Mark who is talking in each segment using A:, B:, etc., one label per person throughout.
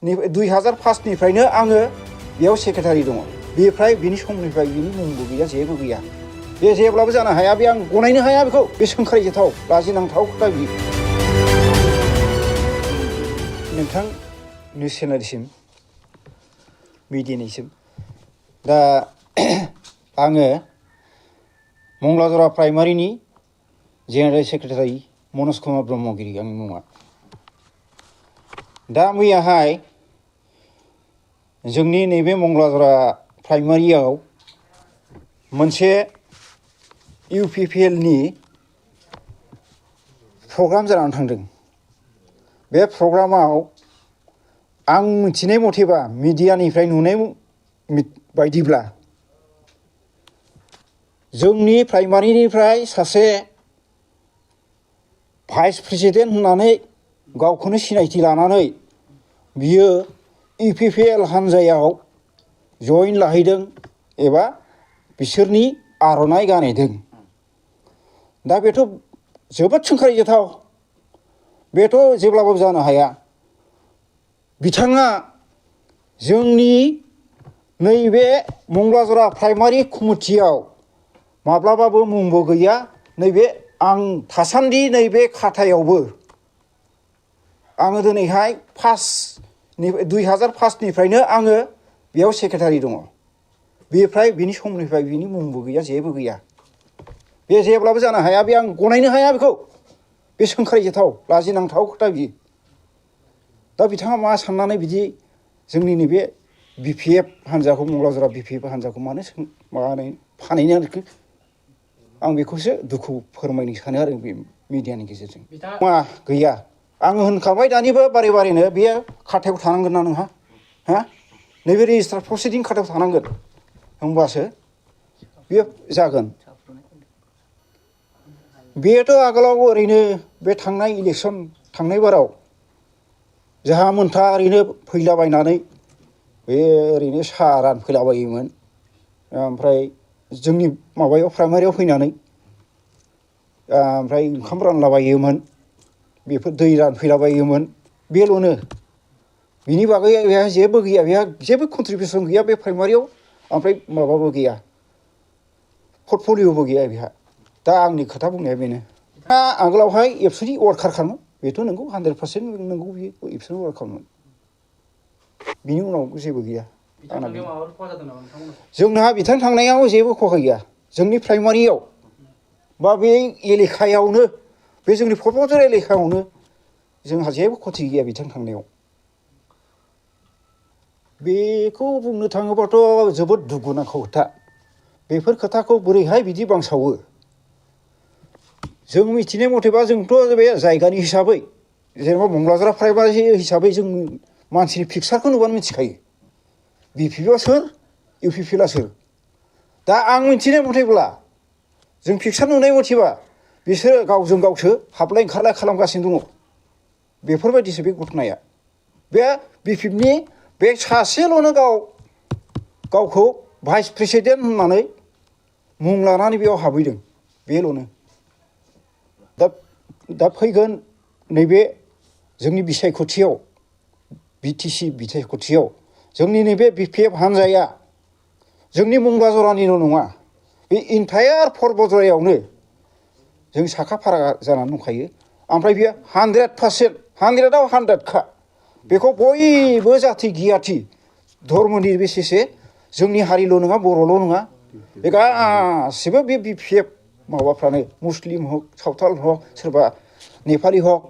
A: 2005निफ्रायनो आङो बेयाव सेक्रेटारि दङ। बेनिफ्राय बिनि समनिफ्राय बिनि मुंबो गैया, जेबो गैया। बे जेब्लाबो जानो हाया, बे आं गनायनो हाया बेखौ। बे सोंखारिजाथाव, लाजिनांथाव खोथा बियो। नोंथां निउस चेनेलसिम, मिडियानिसिम दा आङो मंगलाजरा प्राइमारिनि जेनेरेल सेक्रेटारि मनज कुमार ब्रह्मगिरि आंनि मुङा। दा मैयाहाय जोंनि नैबे मंगलाजरा प्राइमारियाव मोनसे UPPLनि प्रग्राम जानानै थांदों। बे प्रग्रामाव आं मिथिनाय मथेबा, मिडियानिफ्राय नुनाय बायदिब्ला जोंनि प्राइमारिनिफ्राय सासे भाइस प्रेसिडेन्ट होननानै गावखौनो सिनायथि लानानै बियो UPPL हान्जायाव जइन लाहैदों एबा बिसोरनि आर'नाइ गानहैदों। दा बेथ' जोबोद सोंखारिजाथाव, बेथ' जेब्लाबो जानो हाया। बिथाङा जोंनि नैबे मंगलाजरा प्राइमारि कमिटियाव माब्लाबाबो मुंबो गैया। नैबे आं थासान्दि नैबे खाथायावबो आङो दिनैहाय 2005निफ्रायनो आङो बेयाव सेक्रेटारि दङ। बेनिफ्राय बिनि समनिफ्राय बिनि मुंबो गैया, जेबो गैया। बे जेब्लाबो जानो हाया, बे आं गनायनो हाया बेखौ। बे सोंखारिजाथाव, लाजिनांथाव खोथा बियो। दा बिथाङा मा साननानै बिदि जोंनि नैबे BPF हान्जाखौ, मंगलाजरा BPF हान्जाखौ मानो फानहैनो, आं बेखौसो दुखु फोरमायनो सानो आरो बे मिडियानि गेजेरजों। मा गैया, आङो होनखाबाय दानिबो बारे बारेनो, बेयो खाथायाव थानांगोन ना नोंहा, हा? नैबे रेजिस्टार प्रसिडिं खाथायाव थानांगोन, होमबासो बेयो जागोन। बेथ' आगोलाव ओरैनो बे थांनाय इलेक्सन, थांनाय बाराव जाहा मोनथा ओरैनो फैलाबायनानै बे ओरैनो साहा रानफैलाबायोमोन। ओमफ्राय जोंनि माबायाव प्राइमारियाव फैनानै ओमफ्राय ओंखाम रानलाबायोमोन, बेफोर दै रानफैलाबायोमोन, बेल'नो। बिनि बागै बेहा जेबो गैया, बेहा जेबो कन्ट्रिबिउसन गैया बे प्राइमारियाव। ओमफ्राय माबाबो गैया, पर्टफलिय'बो गैया बेहा। दा आंनि खोथा बुंनाया बेनो। दा आगोलावहाय एबसुनि वार्कारखामोन, बेथ' नंगौ, 100% नंगौ, बियो एबसुनि वार्कारमोन। बिनि उनाव जेबो गैया। जोंहा बिथां थांनायाव जेबो खहा गैया। जोंनि प्राइमारियाव बा बे एलेखायावनो, बे जोंनि क'क्राझार एलेखायावनो जोंहा जेबो खथि गैया बिथां थांनायाव। बेखौ बुंनो थाङोबाथ' जोबोद दुखुनांथाव खोथा। बेफोर खोथाखौ बोरैहाय बिदि बांसावो? जों मिथिनाय मथेबा, जोंथ' बे जायगानि हिसाबै, जेनेबा मंगलाजरा प्राइमारि हिसाबै जों मानसिनि पिकचारखौ नुबानो मिथिखायो BPFआ सोर, UPPLआ सोर। दा आं मिथिनाय मथेब्ला, जों पिकचार नुनाय मथेबा, बिसोरो गावजों गावसो हाबलाय ओंखारलाय खालामगासिनो दङ। बेफोरबायदिसो बे घटनाया। बे BPFनि बे सासेल'नो गावखौ भाइस प्रेसिडेन्ट होननानै मुं लानानै बेयाव हाबहैदों, बेल'नो। दा फैगोन नैबे जोंनि बिसायख'थियाव, BTC बिसायख'थियाव जोंनि नैबे BPF हान्जाया जोंनि मंगलाजरानिल' नङा, बे इन्टायार पर्बतजरायावनो जों साखा फारा जानानै दंखायो। ओमफ्राय बियो 100%, 100आव 100खा। बेखौ बयबो जाथि गियाथि धर्मनि बेसेसे, जोंनि हारिल' नङा, बर'ल' नङा, बे गासिबो बे BPF माबाफ्रानो, मुस्लिम हक, सावथाल हक, सोरबा नेपालि हक,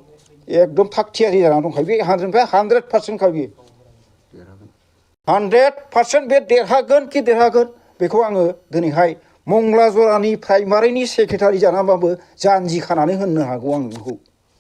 A: एकदम थाग थियारि जानानै दंखायो। बे 100%खा बियो। 100% बे देरहागोन कि देरहागोन, बेखौ आङो दिनैहाय मंगलाजरानि प्राइमारिनि सेक्रेटारि जानानैबाबो जानजि खानानै होननो हागौ आं बेखौ।